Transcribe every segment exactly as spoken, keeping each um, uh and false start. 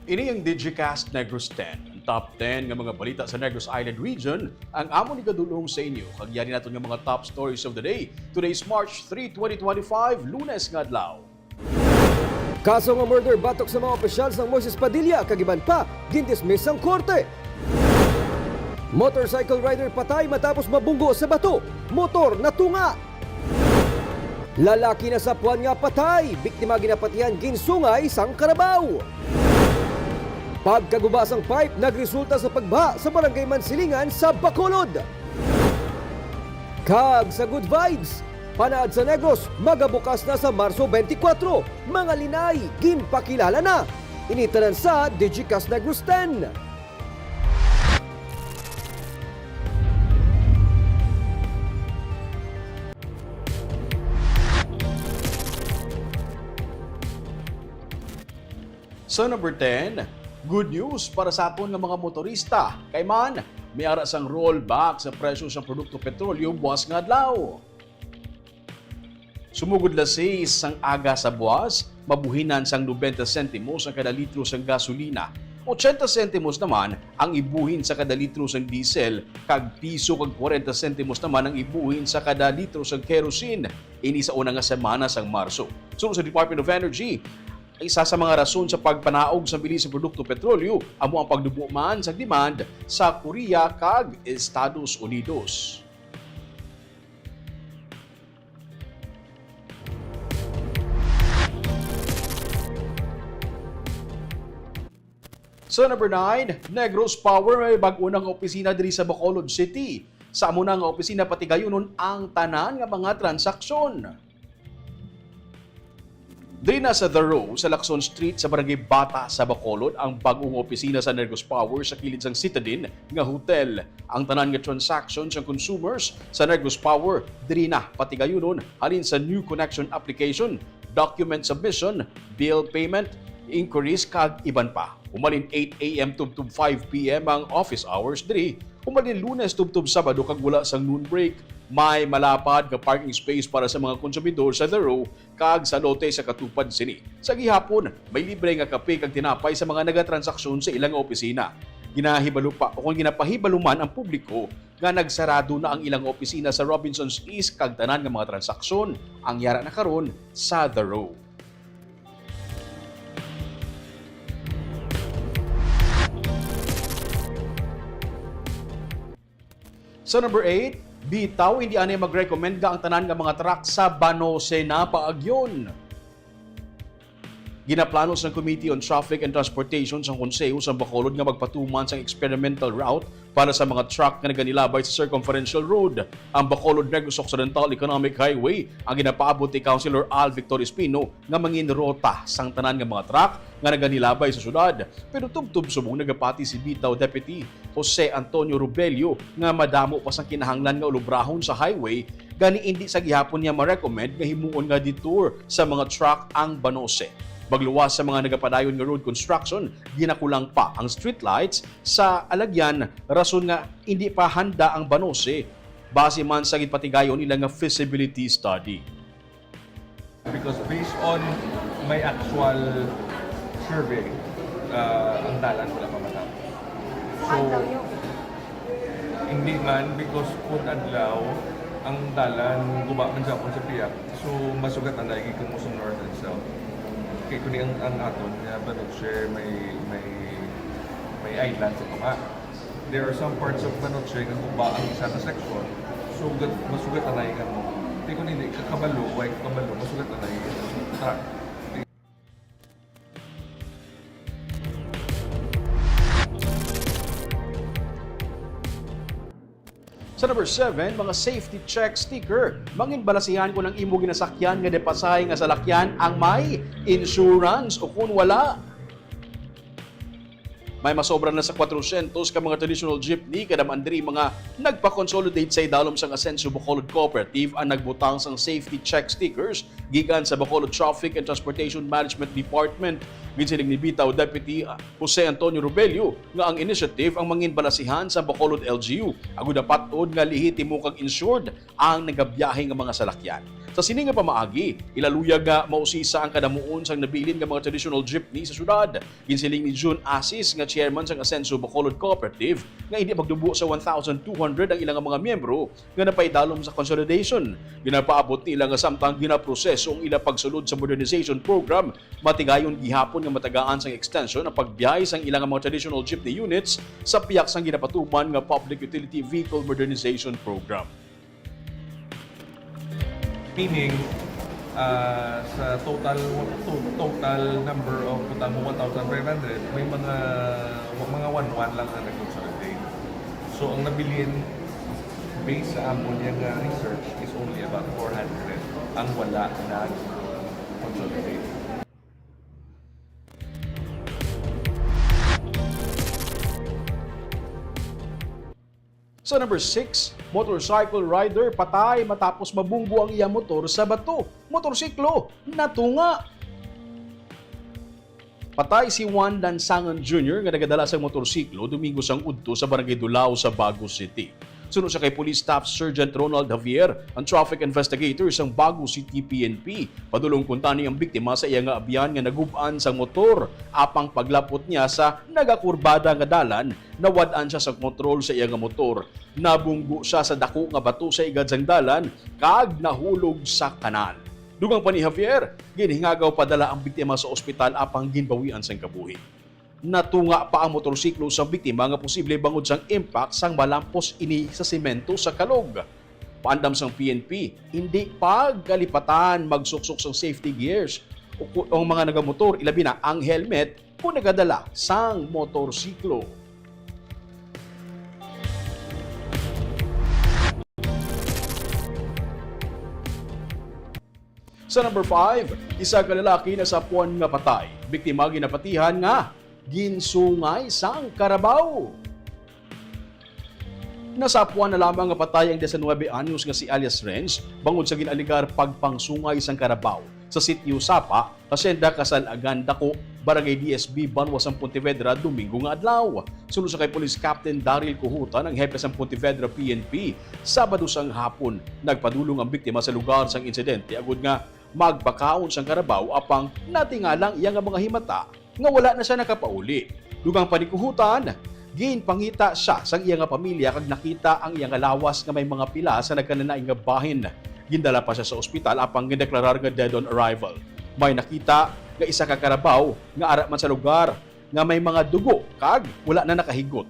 Ini ang Digicast Negros ten, ang top ten nga mga balita sa Negros Island Region, ang amon igadulong sa inyo. Kag yari naton nga mga top stories of the day. Today is March three, twenty twenty-five, Lunes nga adlaw. Kaso nga murder batok sa mga opisyal sang Moises Padilla kag iban pa, gindismiss sang korte. Motorcycle rider patay matapos mabunggo sa bato, motor natunga. Lalaki nasapuan nga patay, biktima ginapatihan ginsungay sang karabaw. Pagkaguba sang pipe nagresulta sa pagbaha sa Barangay Mansilingan sa Bacolod. Kag sa Good Vibes, panaad sa Negros, magabukas na sa Marso twenty-four. Mga linay, ginpakilala na. Ini tanan sa Digicast Negros ten. Sa number ten, good news para sa aton nga mga motorista. Kay man, may ara sang rollback sa presyo sang produkto petrolyo buwas nga adlaw. Sumugod las seis sang aga sa buwas, mabuhinan sang nobenta sentimos ang kada litro sang gasolina. Ochenta sentimos naman ang ibuhin sa kada litro sang diesel, kag piso kag kwarenta sentimos naman ang ibuhin sa kada litro sang kerosene. Ini sa una nga semana sang Marso. Suno sa Department of Energy, isa sa mga rason sa pagpanaog sa bilis sa produkto petrolyo amo ang pagdubo man sa demand sa Korea kag Estados Unidos. Sa number nine, Negros Power may bag-o na nga opisina diri sa Bacolod City. Sa amo na nga opisina, patigayunon ang tanan nga mga transaksyon. Diri na sa The Row, sa Lacson Street, sa Barangay Bata sa Bacolod, ang bag-o nga opisina sa Negros Power sa kilid sang Citadin nga hotel. Ang tanan nga transaction sang consumers sa Negros Power diri na patigayunon, halin sa new connection application, document submission, bill payment, inquiries, kag iban pa. Humalin eight A M tubtob five P M ang office hours diri. Humalin Lunes tubtob Sabado kag wala sang noon break. May malapad nga parking space para sa mga konsumidor sa The Row kag sa lote sa katupad sini. Sa gihapon, may libre nga kape kag tinapay sa mga nagatransaksyon sa ilang opisina. Ginahibalo pa o kung ginapahibalo man ang publiko nga nagsarado na ang ilang opisina sa Robinsons East kag tanan nga mga transaksyon ang yara na karon sa The Row. Sa number eight, bitaw, hindi anay mag-recommend nga ang tanan nga mga truck sa Banose na paagyon. Ginaplano sang Committee on Traffic and Transportation sang Konseho sang Bacolod nga magpatuman sang experimental route para sa mga truck nga naganilabay sa Circumferential Road, ang Bacolod Negros Occidental Economic Highway, ang ginapaabot ni Councilor Al Victor Espino nga mangin rota sang tanan nga mga truck nga naganilabay sa syudad. Pero tubtob subong nagapati si Bitaw Deputy Jose Antonio Rubello nga madamo pa sang kinahanglan nga ulubrahon sa highway, gani indi sa gihapon niya ma-recommend nga himuon nga detour sa mga truck ang Banose. Magluwas sa mga nagapadayon nga road construction, ginakulang pa ang streetlights sa Alagyan, rason nga indi pa handa ang Banose, base man sa ginpatigayon nila nga feasibility study. Because based on my actual survey, uh, ang dalan wala pa matapos. So, hindi man, because pun adlaw, ang dalan guba man gyapon sa piyak. So, masugat na lagi kamo sa north and south. Kay kuni ang, ang aton nga Banose may, may, may island sa tunga. There are some parts of Banose nga guba ang isa ka section. So, gat-, masugat na lagi kamo. Kay kung hindi ka kabalo, way ka kabalo, masugat na lagi kamo. Tara. Sa number seven, mga safety check sticker. Mangin balasihan kung ang imo ginasakyan nga depasahe nga salakyan ang may insurance o kung wala. May masobra na sa kwatrosyentos ka mga traditional jeepney, kada man diri mga nagpa-consolidate sa idalom sang Asenso Bacolod Cooperative ang nagbutang sang safety check stickers gikan sa Bacolod Traffic and Transportation Management Department. Ginsiling ni Bitaw Deputy, ah, Jose Antonio Robelio nga ang initiative ang mangin balasihan sa Bacolod L G U, agud napat-od nga lehitimo kag insured ang nagabiyahe nga mga salakyan. Sa sini nga pamaagi, ilaluyag nga mausisa ang kadamuon sang nabilin nga mga traditional jeepney sa syudad. Ginsiling ni June Asis, nga chairman sang Asenso Bacolod Cooperative, nga indi magdubo sa one thousand two hundred ang ilang mga miyembro nga napaidalom sa consolidation. Ginapaabot nila nga samtang ginaproseso ang ila pagsulod sa modernization program, matigayon gihapon nga matagaan sang extension ang pagbiyahe sang ilang mga traditional jeepney units sa pihak sang ginapatuman nga Public Utility Vehicle Modernization Program. Meaning, ah, sa total, to-, total number of, kutang mo, one thousand five hundred, may mga, mga one one lang ang nag-consolidate. So, ang nabilin, based sa amon yang, ah, research, is only about four hundred ang wala nag-consolidate. Sa number six, motorcycle rider patay matapos mabunggo ang iya motor sa bato. Motorsiklo natunga. Patay si Juan Lansangan Junior nga nagadala sang motorsiklo Domingo sang udto sa Barangay Dulao sa Bago City. Suno sa kay Police Staff Sergeant Ronald Javier, ang traffic investigator sang Bago City P N P, padulong kuntani ang biktima sa iya nga abyan nga nagub-an sang motor apang paglapot niya sa nagakurbada nga dalan, nawad-an siya sa kontrol sa iya nga motor. Nabunggo siya sa dako nga bato sa igad sang dalan kag nahulog sa kanal. Dugang pa ni Javier, ginhingagaw padala ang biktima sa ospital apang ginbawian sang kabuhi. Natunga pa ang motorsiklo sang biktima nga posible bangod sang impact sang malampos ini sa semento sa kalog. Paandam sang P N P, hindi pagkalipatan magsuksok sang safety gears o ku-, ang mga nagamotor, ilabi na ang helmet, kung nagadala sang motorsiklo. Sa number five, isa ka lalaki nasapuan nga patay. Biktima ginapatihan nga ginsungay sang karabaw. Nasapuan na lamang nga patay ang diecinuebe anyos nga si alias Renz bangod sa gin-alegar pagpangsungay sang karabaw sa Sitio Sapa, Hacienda Casalagan Dako, Barangay D S B, banwa sang Pontevedra, Domingo nga adlaw. Suno sa kay Police Captain Daryl Kuhutan, ang hepe sang Pontevedra P N P, Sabado sang hapon, nagpadulong ang biktima sa lugar sang insidente agud nga magpakaon sang karabaw, apang natingala ang iya nga mga himata nga wala na siya nakapauli. Dugang pa ni Kuhutan, ginpangita siya sang iya nga pamilya kag nakita ang iya nga lawas nga may mga pila sa nagkananay nga bahin. Gindala pa siya sa ospital apang gindeklarar nga dead on arrival. May nakita nga isa ka karabaw nga ara man sa lugar nga may mga dugo kag wala na nakahigot.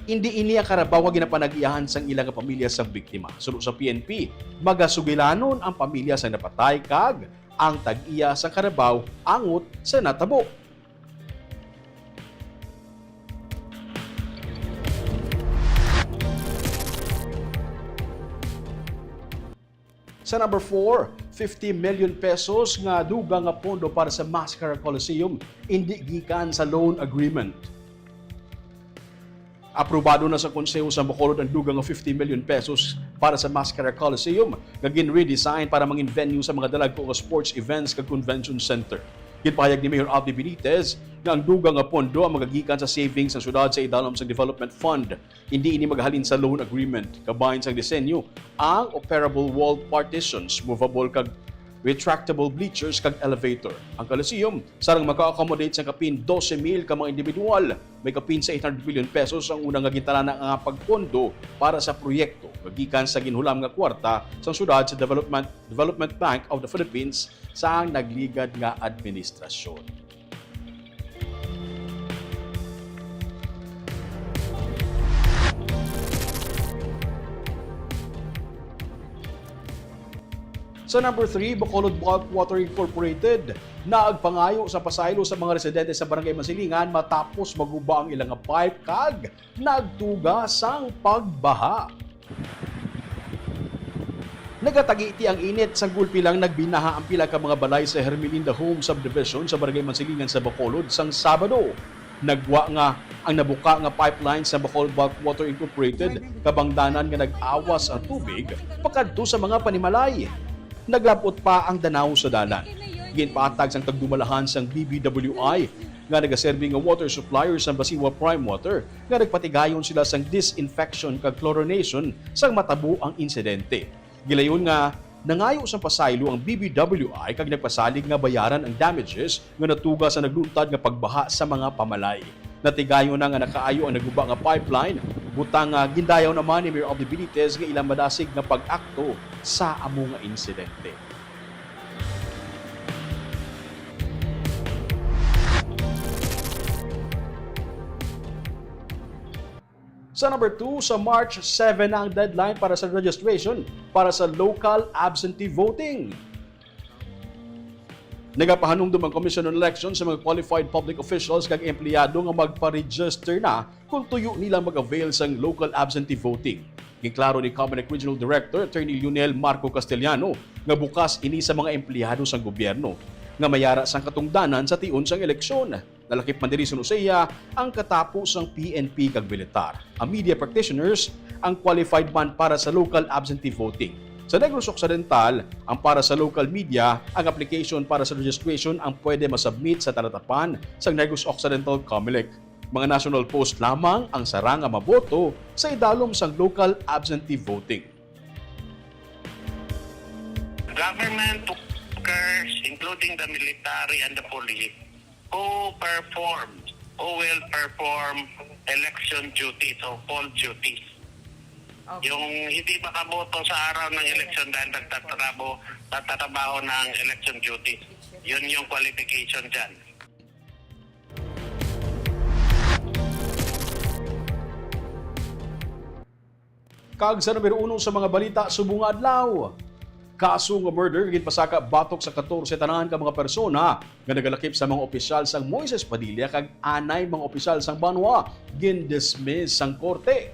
Indi ini ang karabaw nga ginapanag-iyahan sang ila nga pamilya sang biktima. Suno sa P N P, magasugilanon ang pamilya sang napatay kag ang tag-iya sang karabaw angot sa natabo. Sa number four, fifty million pesos nga dugang nga pondo para sa Mascara Coliseum indi gikan sa loan agreement. Aprobado na sa Konseho sa Bacolod ang dugang nga fifty million pesos para sa Mascara Coliseum nga gin-redesign para mangin venue sa mga dalagko nga sports events kag convention center. Ginpahayag ni Mayor Alvin Benitez nga ang dugang nga pondo ang magagikan sa savings sa syudad sa idalom sa Development Fund. Indi ini magahalin sa loan agreement. Kabahin sang disenyo ang operable wall partitions, movable kag retractable bleachers, kag elevator. Ang Coliseum sarang maka-accommodate sa kapin dose mil ka mga individual. May kapin sa eight hundred million pesos ang una nga gintalana nga pagpondo para sa proyekto nga gikan sa ginhulam nga kwarta sang syudad sa Development, Development Bank of the Philippines sa nagligad nga administrasyon. Sa number three, Bacolod Bulk Water Incorporated nagpangayo sa pasaylo sa mga residente sa Barangay Masilingan matapos maguba ang ilang pipe kag nagtuga sang pagbaha. Nagatagiti ang init, sa gulpi lang nagbinaha ang pila ka mga balay sa Hermelinda Home Subdivision sa Barangay Mansilingan sa Bacolod sang Sabado. Nagwa nga ang nabuka nga pipeline sa Bohol Bulk Water Incorporated kabangdanan nga nag-awas ang tubig pakadto sa mga panimalay. Naglab-ot pa ang danaw sa dalan. Ginpatag sang tagdumalahan sang B B W I nga nagaserbi nga water supplier sang Basiwa Prime Water nga nagpatigayon sila sang disinfection kag chlorination sang matabo ang insidente. Gilayon nga nangayo sang pasaylo ang B B W I kag nagpasalig nga bayaran ang damages nga natuga sa nagluntad nga pagbaha sa mga pamalay. Natigayon na nga nakaayo ang naguba nga pipeline, butang nga gindayaw naman ni Mayor Aldi Benitez nga ilang madasig nga pag-akto sa amo nga insidente. Sa number two, sa March seven na ang deadline para sa registration para sa local absentee voting. Nagapahanumdom ang Commission on Elections sa mga qualified public officials kag empleyado nga magpa-register na kung tuyo nila mag-avail sang local absentee voting. Ginklaro ni Comelec Regional Director Attorney Lionel Marco Castellano nga bukas ini sa mga empleyado sang gobyerno nga may ara sang katungdanan sa tion sang eleksyon. Nalakip man diri sa Nusia ang katapo sang P N P kag militar, ang media practitioners, ang qualified man para sa local absentee voting. Sa Negros Occidental, ang para sa local media, ang application para sa registration ang pwede masubmit sa talatapan sa Negros Occidental Comelec. Mga national post lamang ang sara nga maboto sa idalom sang local absentee voting. Government workers, including the military and the police, who performed, who will perform election duties or poll duties. Okay. Yung hindi makaboto sa araw ng election dahil nagtatrabaho, nagtatrabaho ng election duties. Yun yung qualification dyan. Kag sa numero uno sa mga balita subong nga adlaw, kaso nga murder ginpasaka batok sa katorse tanan ka mga persona nga nagalakip sa mga opisyal sang Moises Padilla kag anay mga opisyal sang Banwa gindismiss sang korte.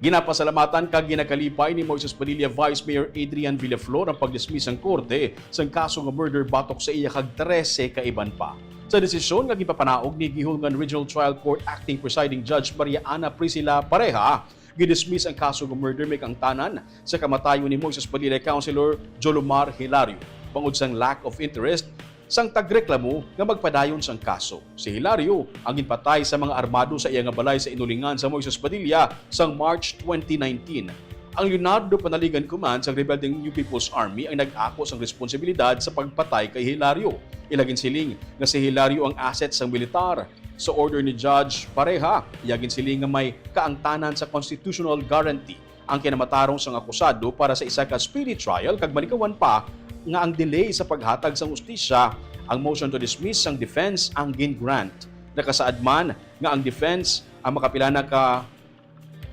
Ginapasalamatan kag ginakalipay ni Moises Padilla Vice Mayor Adrian Villaflor ang pagdismiss sang korte sang kaso nga murder batok sa iya kag trese ka iban pa. Sa desisyon nga ginpapanaog ni Guihulngan Regional Trial Court Acting Presiding Judge Maria Ana Priscila Pareja, gidismiss ang kaso nga murder may kaangtanan sa kamatayon ni Moises Padilla Councilor Jolomar Hilario bangod sang lack of interest sang tagreklamo nga magpadayon sang kaso. Si Hilario ang ginpatay sa mga armado sa iya nga balay sa inulingan sa Moises Padilla sang March twenty nineteen. Ang Leonardo Panaligan Command sang Rebeldeng New People's Army ang nag-ako sang responsibilidad sa pagpatay kay Hilario. Ila ginsiling nga si Hilario ang asset sang militar. Sa order ni Judge Pareja, iya ginsiling nga may kaangtanan sa constitutional guarantee ang kinamatarong sang akusado para sa isa ka speedy trial kag malikawan pa nga ang delay sa paghatag sang hustisya, ang motion to dismiss sang defense ang gin-grant. Nakasaad man nga ang defense ang makapila na ka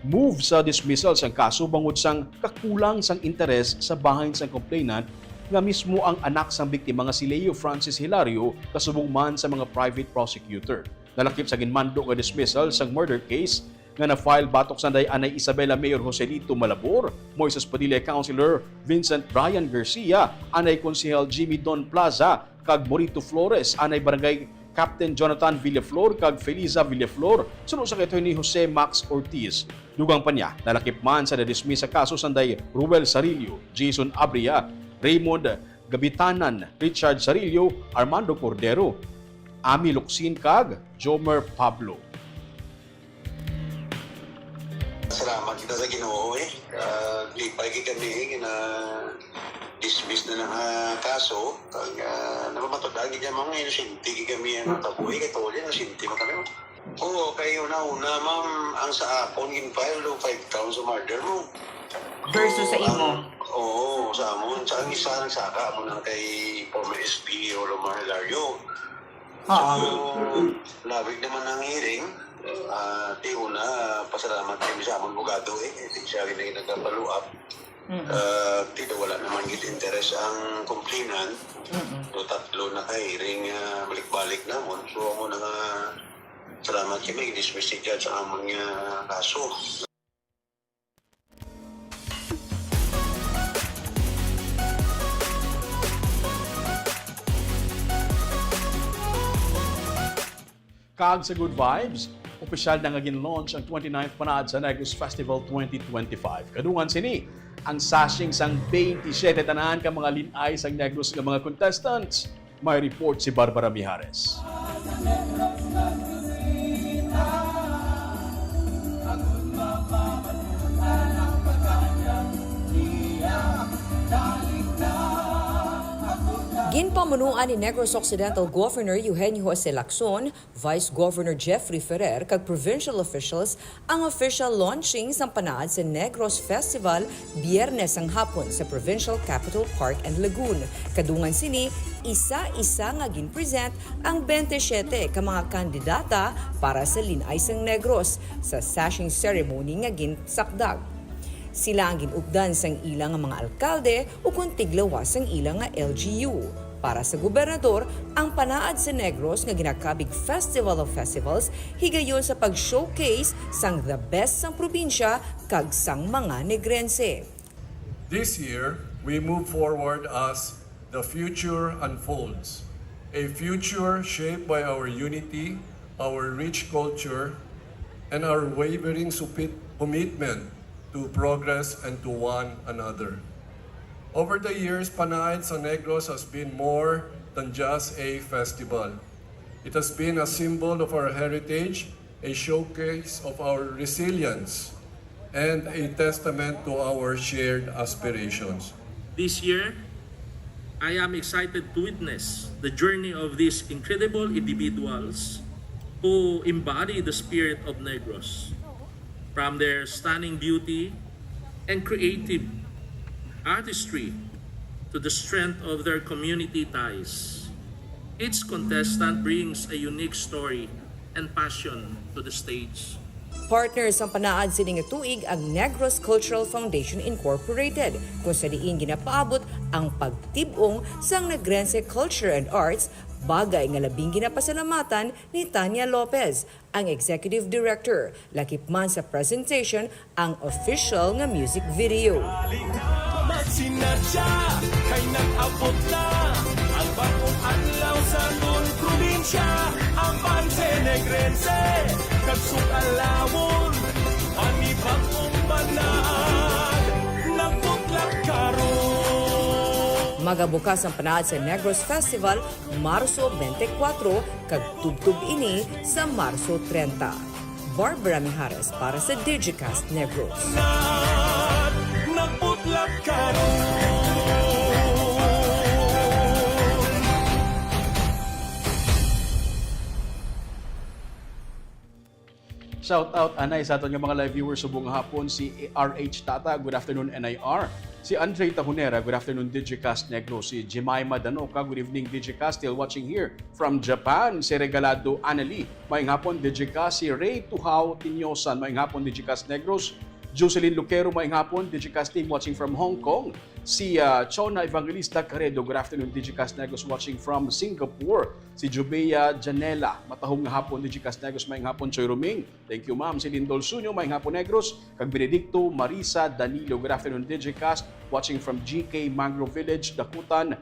move sa dismissal sang kaso bangod sang kakulang sang interes sa bahin sang complainant nga mismo ang anak sang biktima nga si Leo Francis Hilario kasubong man sa mga private prosecutor. Nalakip sa ginmando nga dismissal sang murder case nga na-file batok sanday anay Isabela Mayor Joselito Malabor, Moises Padilla Councilor Vincent Brian Garcia, anay Konsehal Jimmy Don Plaza, kag Morito Flores, anay Barangay Captain Jonathan Villaflor kag Feliza Villaflor, suno sa kay Attorney Jose Max Ortiz. Dugang pa niya, nalakip man sa na-dismiss sa kaso sanday Ruel Sarillo, Jason Abria, Raymond Gabitanan, Richard Sarillo, Armando Cordero, Ami Locsin kag Jomer Pablo. Salamat kita sa Ginoo eh. Ah, lipay kay kami eh, na dismiss na ng ah, kaso. Kag uh, napamatud-an gid niya mga inosente gid kami ang tabuhi kay tuloy inosente mo kami. Oo, kay una-una ma'am, ang sa akon gin-file do five counts of murder mo. Versus sa imo. Oo, sa amon. Sa ang isa nagsaka mo nang kay former S P Rolomar Hilario. So, Oo. Labig naman ang hearing. Ah, ti una, pasalamat kami sa amon bugado eh. Ti siya rin ang nagka-follow up. Mm. Ah, ti wala naman gid interes ang complainant. Mm-mm. So, tatlo na ka hearing ah, balik-balik namon. So, amo na nga salamat kami, dismiss si judge ang amon nga kaso. Kag sa good vibes, opisyal na nga gin-launch ang twenty-ninth Panaad sa Negros Festival twenty twenty-five. Kadungan sini, ang sashing sang twenty-seven tanan ka mga lin-ay sang Negros nga mga contestants. May report si Barbara Mijares. Ginpamunuan ni Negros Occidental Governor Eugenio Jose Lacson, Vice Governor Jeffrey Ferrer, kag provincial officials ang official launching sang Panaad sa Negros Festival Biyernes sang hapon sa Provincial Capitol Park and Lagoon. Kadungan sini, isa-isa nga gin-present ang twenty-seven ka mga kandidata para sa Lin-ay sang Negros sa sashing ceremony nga ginsakdag. Sila ang gin-updan sang ila nga mga alkalde ukon tiglawas sang ila nga L G U. Para sa gobernador, ang Panaad sa Negros nga ginakabig Festival of Festivals higayon sa pag-showcase sang the best sang probinsya kag sang mga Negrense. This year, we move forward as the future unfolds, a future shaped by our unity, our rich culture, and our wavering supit-, commitment to progress and to one another. Over the years, Panaad sa Negros has been more than just a festival. It has been a symbol of our heritage, a showcase of our resilience, and a testament to our shared aspirations. This year, I am excited to witness the journey of these incredible individuals who embody the spirit of Negros. From their stunning beauty and creative artistry to the strength of their community ties, each contestant brings a unique story and passion to the stage. Partner sang Panaad sini nga tuig ang Negros Cultural Foundation Incorporated, kung sa diin ginapaabot ang pagtib-ong sang Negrense Culture and Arts, bagay nga labing ginapasalamatan ni Tanya Lopez, ang Executive Director. Lakip man sa presentation ang official nga music video. Magsinadya kay nag-abot na ang bagong adlaw sa aton probinsya, ang Banse Negrense, kag sukalawon, panibagong Panaad, nagbutlak karon. Magabukas ang Panaad sa Negros Festival Marso twenty-four kag tubtob ini sa Marso treinta. Barbara Mijares para sa Digicast Negros. Nagbutlak karon. Shout out anay sa aton nga mga live viewers subong nga hapon, si R H Tata, good afternoon, N I R. Si Andre Tahonera, good afternoon, Digicast Negros. Si Jemima Danoca, good evening, Digicast, still watching here from Japan. Si Regalado Anali, maayong hapon, Digicast. Si Ray Tuhao Tinyosan, maayong hapon, Digicast Negros. Jocelyn Luquero, maayong hapon, Digicast team, watching from Hong Kong. Si, ah, Chona Evangelista Caredo, good afternoon, Digicast Negros, watching from Singapore. Si Jubea Janela, matahom nga hapon, Digicast Negros, maayong hapon, Choy Ruming. Thank you, ma'am. Si Lindol Sunyo, maayong hapon, Negros. Kag Benedicto Marisa Danilo, good afternoon, Digicast. Watching from G K Mangrove Village, Dakutan,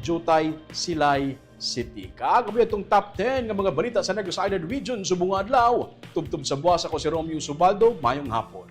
Jutay, Silay City. Kag amo atong top ten nga mga balita sa Negros Island Region subong nga adlaw. Tubtob sa buwas, ako si Romeo Subaldo. Maayong hapon.